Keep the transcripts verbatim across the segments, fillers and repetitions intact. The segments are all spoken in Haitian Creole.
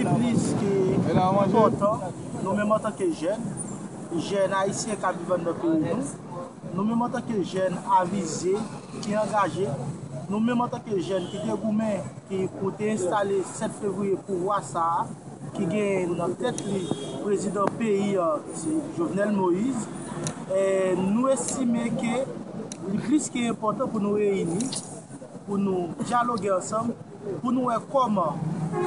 Plis ke enpòtan, nou menm antanke jèn, jèn ayisyen k ap viv anndan peyi nou, nou menm antanke jèn avize, ki angaje, nou menm antanke jèn ki te goumen, ki pou te enstale sèt fevriye pouvwa sa a, ki gen nan tèt li prezidan peyi an, se Jovenel Moïse. E nou estime ke li plis ke enpòtan pou nou reyini, pou nou dyaloge ansanm, pou nou wè kòman,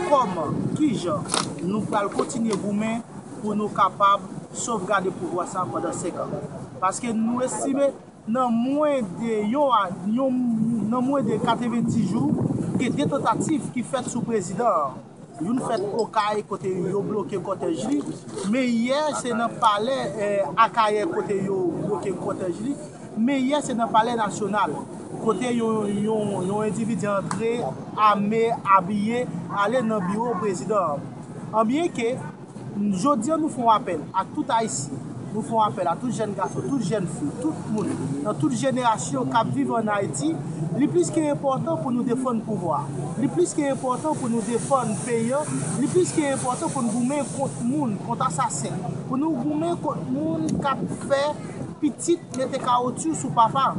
kòman, kijan nou pral kontinye goumen pou nou kapab sovgade pouvwa sa a pandan senk an. Paske nou estime nan mwen de yon, yon, nan mwen de katrevenndis jou, gen de tantativ ki fèt sou prezidan an. Youn fèt Okay kote yo bloke kòtèj li, men yè se nan palè, eh, Akayè kote yo bloke kòtèj li, men yè se nan palè nasyonal kote yon, yon, yon endividi antre, ame, abiye, ale nan biwo prezidan an. Anbyen ke, jodi a nou fè yon apèl a tout Ayisyen, nou fè yon apèl a tout jèn gason, tout jèn fi, tout moun, nan tout jenerasyon k ap viv ann Ayiti, li plis ke enpòtan pou nou defann pouvwa. Li plis ke enpòtan pou nou defann peyi an. Li plis ke enpòtan pou nou goumen kont moun, kont asasen. Pou nou goumen kont moun k ap fè pitit mete kawotchou sou papa.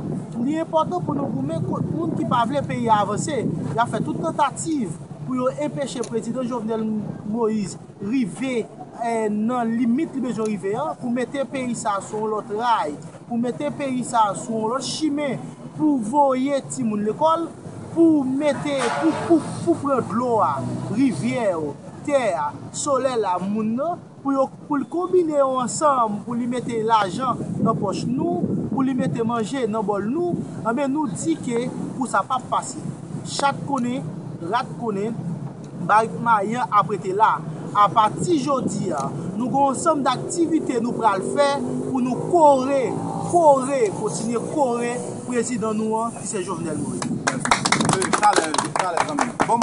Li enpòtan pou nou goumen kont moun ki pa vle peyi a avanse. Y ap fè tout tantativ pou yo enpeche prezidan Jovenel Moïse rive, eh, nan limit li bezwen rive an, pou mete peyi sa a sou yon lòt ray, pou mete peyi sa a sou yon lòt chimen, pou voye timoun lekòl, pou mete, pou, pou, pou pran dlo a, rivyè yo, tè a, solèy la, moun nan, pou yo, pou l konbine yo ansanm, pou li mete lajan nan pòch nou, pou li mete manje nan bòl nou, anben nou di ke kou sa p ap pase. Chat konnen, rat konnen, barik mayi an ap rete la. Apati jodi a, nou gen yon ansanm daktivite nou pral fè pou nou kore, kore, kontinye kore prezidan nou an, ki se Jovenel Moïse. Mèsi. Chalè, chalè, zanmi. Bon,